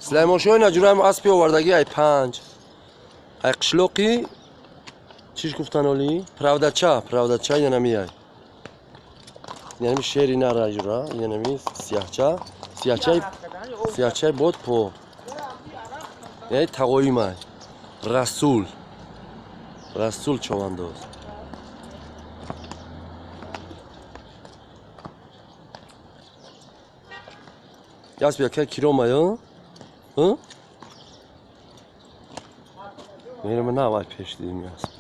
Сулаймоншоҳи наҷураам аспи овардаги ай панҷ. Ай қишлоқи чиш гуфтан оли? Правдача, правдача янами ай. Янами шери нара аҷура, янами сияҳча, сияҳчаи сияҳчаи бод по. Яъне тағоимай. Расул. Расул човандоз. Ясби яка киромай, а? Мерам на вай пеш дидим ясби.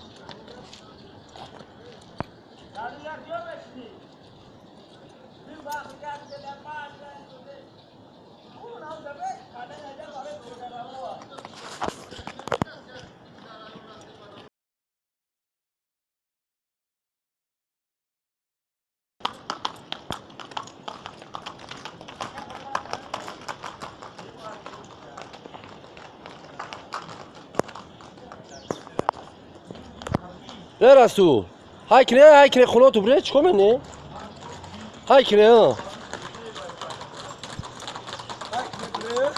Не Расул, ҳай кине, ҳай кине хуноту бре, чико мене? Ҳай кине,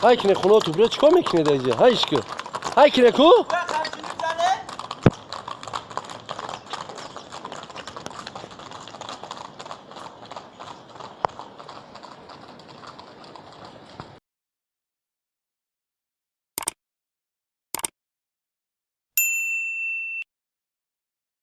ҳай кине хуноту бре, чико мекине даиҷа? Ҳай ишки. Ҳай кине ку?